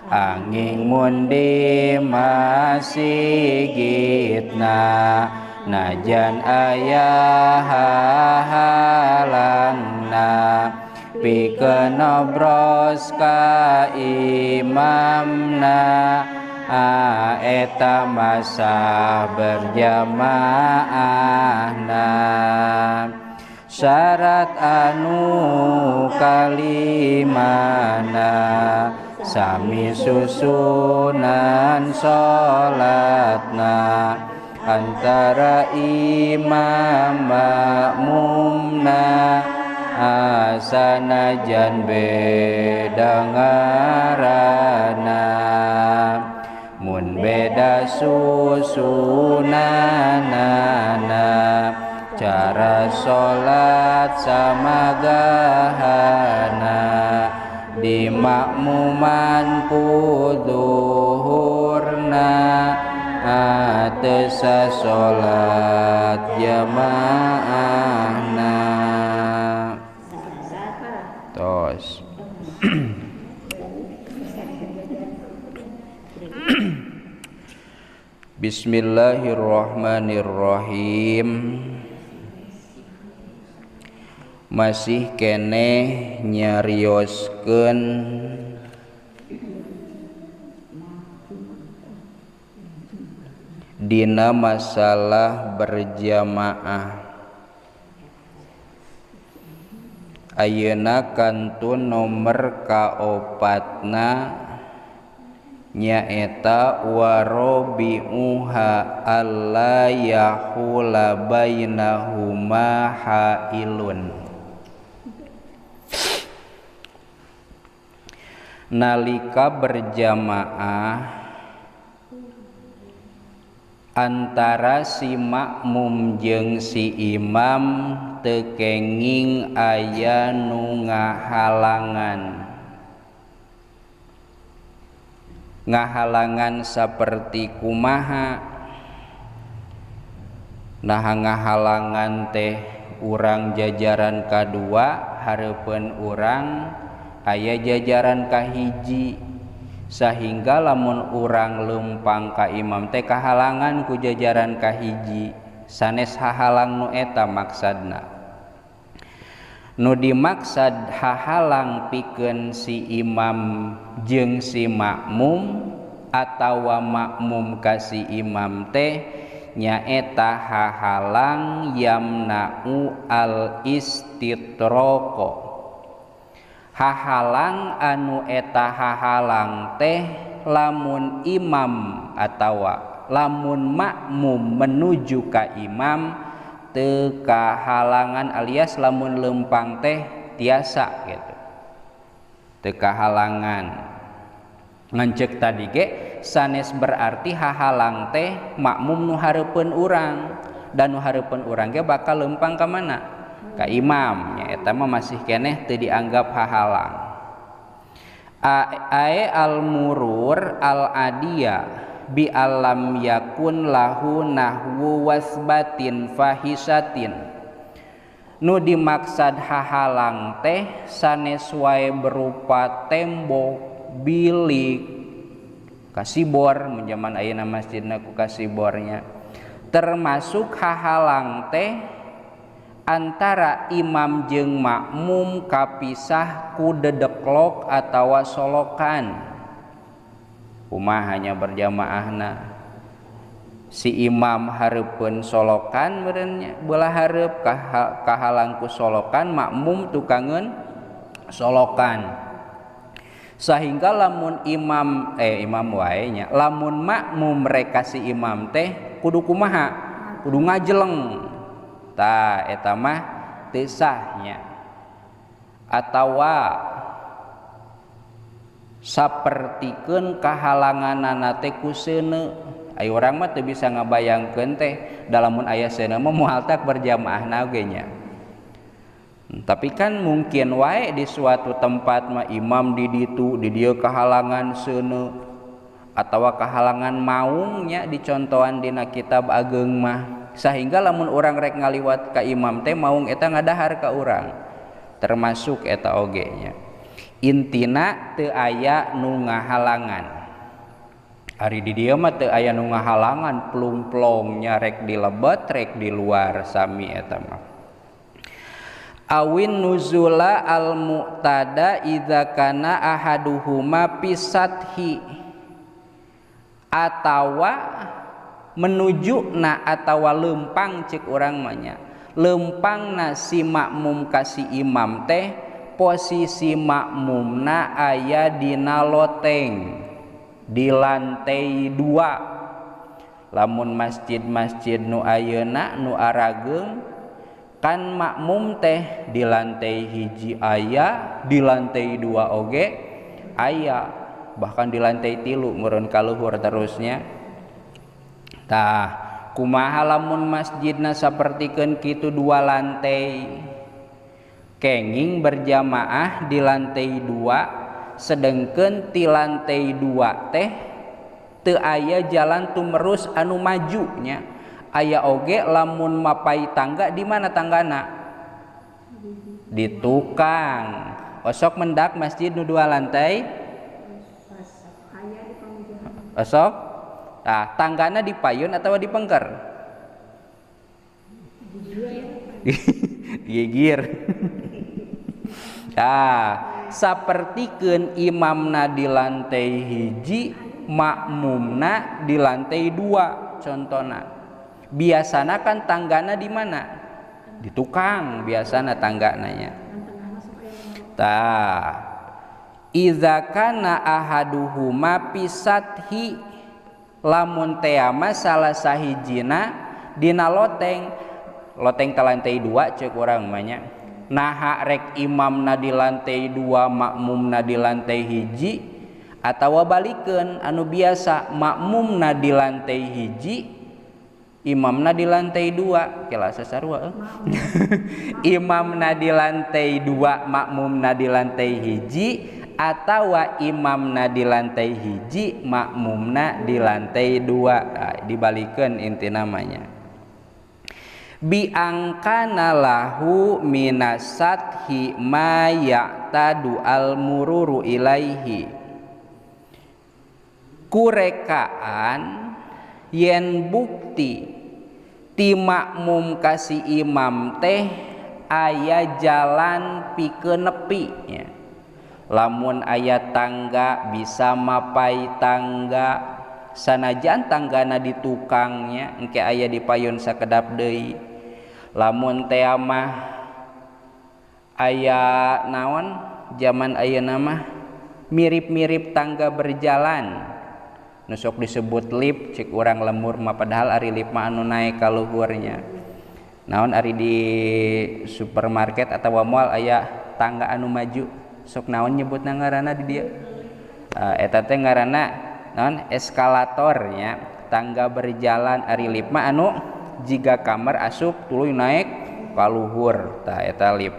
Angin mundi masigitna najan aya hahalangna pikeun nobros ka imamna eta masa berjamaahna. Syarat anu kalimana sami susunan salatna antara imam makmumna asanajan beda ngaranna mun beda susunanana cara salat sama gahana di makmuman kuduhurna teu salat jamaahna. Tos. Bismillahirrahmanirrahim. Masih keneh nyarioskeun dina masalah berjamaah. Ayeuna kantun nomor kaopatna nyaeta warobi'uha alla yahula bainahuma hailun. Nalika berjamaah antara si makmum jeung si imam teu kenging aya nu ngahalangan. Ngahalangan saperti kumaha? Nah, ngahalangan teh urang jajaran kadua hareupeun urang aya jajaran kahiji, sehingga lamun urang lempang ka imam teh kahalangan ku jajaran kahiji. Sanes hahalang nu eta maksadna. Nu dimaksad hahalang pikeun si imam jeung si makmum atawa makmum ka si imam teh nyaeta hahalang yamna'u al istitroko. Hahalang anu eta hahalang teh lamun imam atawa lamun makmum menuju ka imam teu kahalangan, alias lamun lempang teh tiasa gitu, teu kahalangan. Ngan ceuk tadi ge sanes berarti hahalang teh makmum nu hareupeun urang, dan nu hareupeun urang ge bakal lempang ka mana? Ka imam. Nya eta mah masih keneh teu dianggap hahalang. Ae al murur al adiya bi alam yakun lahu nahwu wasbatin fahisatin. Nu dimaksad hahalang teh sanes wae berupa tembok, bilik, kasibor, mun jaman ayeuna masjidna ku kasibornya. Termasuk hahalang teh antara imam jeung makmum kapisah ku dedeklok atawa solokan. Kumaha nya berjamaahna? Si imam hareupeun solokan meureun belah hareup kahalang ku solokan, makmum tukangeun solokan. Sehingga lamun imam imam wae nya, lamun makmum rek ka si imam teh kudu kumaha? Kudu ngajeleng. Tah eta mah teu sah nya. Atawa sapertikeun kahalanganana teh ku seuneu. Aya urang mah teu bisa ngabayangkeun teh dalamun aya seuneu mah moal tak berjamaahna oge nya. Tapi kan mungkin wae di suatu tempat mah imam di ditu di dieu kahalangan seuneu atawa kahalangan maungnya dicontohan dina kitab ageung mah, sehingga lamun urang rek ngaliwat ka imam teh maung eta ngadahar ka urang, termasuk eta oge nya. Intina teu aya nu ngahalangan. Ari di dieu mah teu aya nu ngahalangan, plung-plongnya rek di lebet rek di luar sami eta mah. Awin nuzula al mu'tada idza kana ahaduhuma pisathi, atawa menuju na atawa lempang cek urang mah nya. Lempangna si makmum ka si imam teh posisi makmumna aya dina loteng di lantai 2. Lamun masjid-masjid nu ayeuna nu arageung kan makmum teh di lantai 1 aya, di lantai 2 oge aya, bahkan di lantai 3 meureun ka luhur terusnya. Tah kumaha lamun masjidna sapertikeun kitu 2 lantai, kenging berjamaah di lantai 2, sedengkeun ti lantai 2 teh teu aya jalan tumerus anu maju nya. Aya oge lamun mapai tangga di mana tanggana? Di tukang. Osok mendak masjid nu 2 lantai? Osok? Tah, tanggana di payun atau di pengker? Gigir. Tah, sapertikeun imamna di lantai 1, makmumna di lantai 2 contona. Biasana kan tanggana di mana? Di tukang biasana tanggananya. Tah, idza kana ahaduhuma pisathi, lamun teama salah sahijina dina loteng, loteng ke lantai 2 cek urang mah nya. Naha rek imamna di lantai 2, makmumna di lantai 1, atawa balikeun anu biasa makmumna di lantai 1, imamna di lantai 2, kela sasarua. Imamna di lantai 2, makmumna di lantai 1, atawa imamna di lantai 1, makmumna di lantai 2. Nah, dibalikeun inti namanya. Bi angkana lahu minasathi ma ya'tadu al mururu ilaihi, kurekaan yen bukti ti makmum kasih imam teh aya jalan pikeun nepi nya. Lamun aya tangga bisa mapai tangga, sanajan tanggana di tukangnya engke aya di payun sakedap deui. Lamun teh mah aya naon zaman ayeuna mah mirip-mirip tangga berjalan nu sok disebut lift cek urang lemur mah, padahal ari lift mah anu naek ka luhurnya. Naon ari di supermarket atawa mall aya tangga anu maju, sok naon nyebutna ngaranna di dieu? Eta teh ngaranna naon eskalator nya, tangga berjalan. Ari lift mah anu jiga kamar asup tuluy naek ka luhur, tah eta lift.